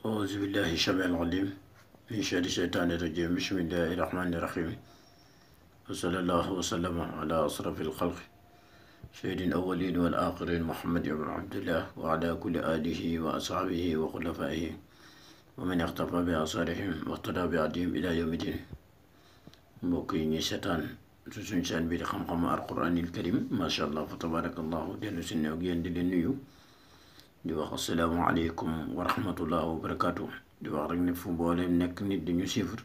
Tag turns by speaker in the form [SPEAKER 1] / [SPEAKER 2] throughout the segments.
[SPEAKER 1] أعوذ بالله السميع العليم من شر الشيطان الرجيم بسم الله الرحمن الرحيم وصلى الله وسلم على أشرف الخلق سيد الأولين والآخرين محمد بن عبد الله وعلى كل آله وأصحابه وخلفائه ومن اقتفى بآثارهم واقتدى بهديهم إلى يوم الدين mbokk yi ñuy seetaan su suñ seen bi di xam-xamu alquraanil karim macha allah fa tabarakallahu dellu si ne ak yéen di leen nuyu di wax asalaamaaleykum wa rahmatullah wa barakaatu di wax rek ne fu mboolem nekk nit di ñu suivre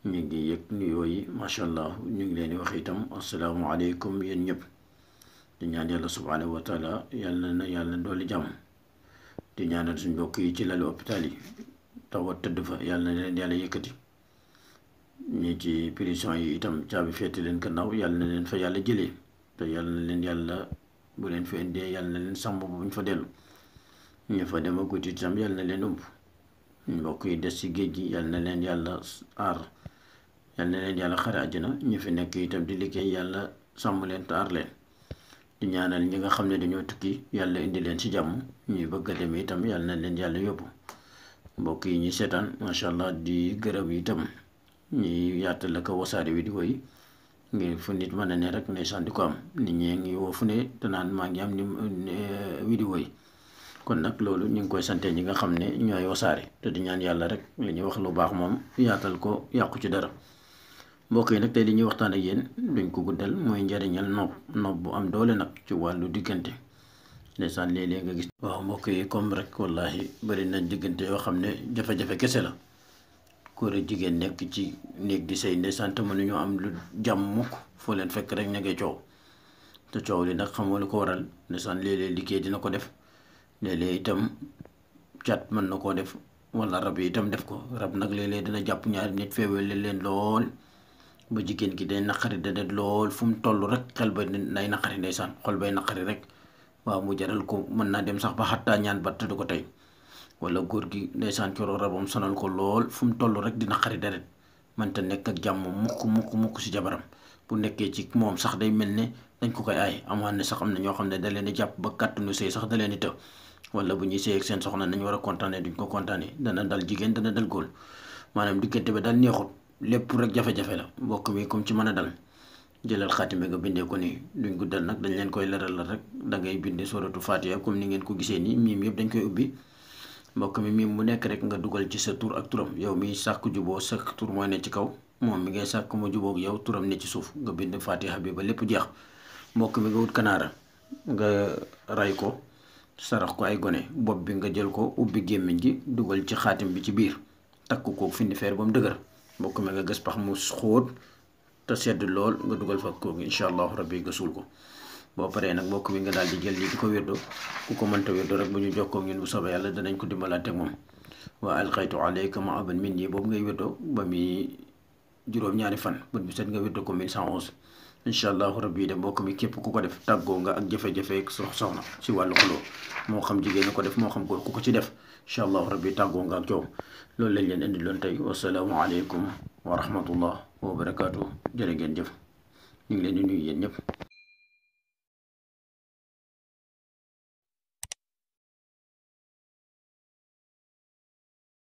[SPEAKER 1] ñu ngi yëg nuyoo yi macha allah ñu ngi leen di wax itam asalaamaaleykum yéen ñëpp di ñaan yàlla subhaanahu wa taala yàlla dooli jàmm di ñaanal suñ mbokk yi ci lalu hôpital yi tawat tëdd fa yàlla na leen yàlla yëkkati ñi ci prison yi itam caabi feeti leen gannaaw yàlla na leen fa yàlla jëlee te yàlla na leen yàlla bu leen fa indee yàlla na leen sàmm bu ñu fa dellu ñu fa dem a guddi itam yàlla na leen ëmb mbokk yi des ci géej gi yàlla na leen yàlla aar yàlla na leen yàlla xare àjjana ñu fi nekk itam di liggéey yàlla sàmm leen te aar leen di ñaanal ñi nga xam ne dañoo tukki yàlla indi leen ci jàmm ñuy bëgg a dem itam yàlla na leen yàlla yóbbu mbokk yi ñuy seetaan macha allah di gërëm itam ñi yaatal la ko wasaare vidéo yi ngir fu nit mën a ne rek ndeysaan di ko am nit ñi ngi woo fu ne te naan maa ngi am ni vidéo yi kon nag loolu ñu ngi koy sante ñi nga xam ne ñooy wasaare te di ñaan yàlla rek li ñuy wax lu baax moom yaatal ko yàqu ci dara mbokk yi nag tey li ñuy waxtaan ak yéen duñ ko guddal mooy njariñal nopp bu am doole nag ci wàllu diggante ndeysaan léeg-léeg nga gis waaw mbokk yi comme rek wallahi bari na diggante yoo xam ne jafe-jafe kese la góor a jigéen nekk ci néeg di sëy ndeysaan te mënuñoo am lu jàmm mukk foo leen fekk rek ña ngay coow te coow li nag xamoo lu ko waral ndeysaan léeg-léeg liggéey dina ko def léeg-léeg itam cat mën na koo def wala rab yi itam def ko rab nag léeg-léeg dina jàpp ñaari nit feewale leen lool ba jigéen gi day naqari da lool fu mu toll rek xel ba nay naqari ndeysaan xol bay naqari rek waaw mu jaral ko mën naa dem sax ba xattaa ñaan ba te du ko tey wala góor gi ndeysaan coro rabam sonal ko lool fu mu toll rek dina xari deret mënta nekk ak jàmm mukk si jabaram bu nekkee ci moom sax day mel ne dañ ko koy aay amaan ne sax am na ñoo xam ne da leen di jàpp ba kàttanu sëy sax da leen di të wala bu ñuy sëy ak seen soxna nañu war a kontaanee duñ ko kontaanee dana dal jigéen dana dal góor maanaam diggante ba dal neexut lépp rek jafe-jafe la mbokk mi comme ci mën a dal jëlal xaatime nga bindee ko nii duñ guddal nag dañ leen koy leral la rek da ngay bindee suratu Fatiha comme ni ngeen ko gisee nii miim yëpp dañ koy ubbi mbokk mi miim mu nekk rek nga dugal ci sa tur ak turam yow mi sàkk juboo sa tur mooy ne ci kaw moom mi ngay sàkk mu jubóog yow turam ne ci suuf nga bind Fatiha bi ba lépp jeex mbokk mi nga wut kanaara nga ray ko sarax ko ay gone bopp bi nga jël ko ubbi gémmiñ gi dugal ci xaatim bi ci biir takk ko findi feer ba mu dëgër mbokk mi nga gës pax mu xóot te sedd lool nga dugal fa kooku incha allahu rabbi nga suul ko boo paree nag mbokk mi nga daal di jël lii di ko wérdo ku ko mënta wérdo rek bu ñu jokkoo ñun bu soobee yàlla danañ ko dimbalaate ak moom waa alxaytu alayka ma aban min nii boobu ngay wérdo ba muy juróom-ñaari fan bët bi set nga wérdo ko 1111 incha allahu rabbi de mbokk mi képp ku ko def tàggoo nga ak jafe-jafe ak soxna si wàllu xuloo moo xam jigéen ko def moo xam góor ku ko ci def incha allahu rabbi tàggoo nga ak coow loolu lañ leen indi loon tey wasalaamu aleykum wa rahmatullah wa barakaatu jërë ngeen jëf ñu ngi leen di nuyu yéen ñëpp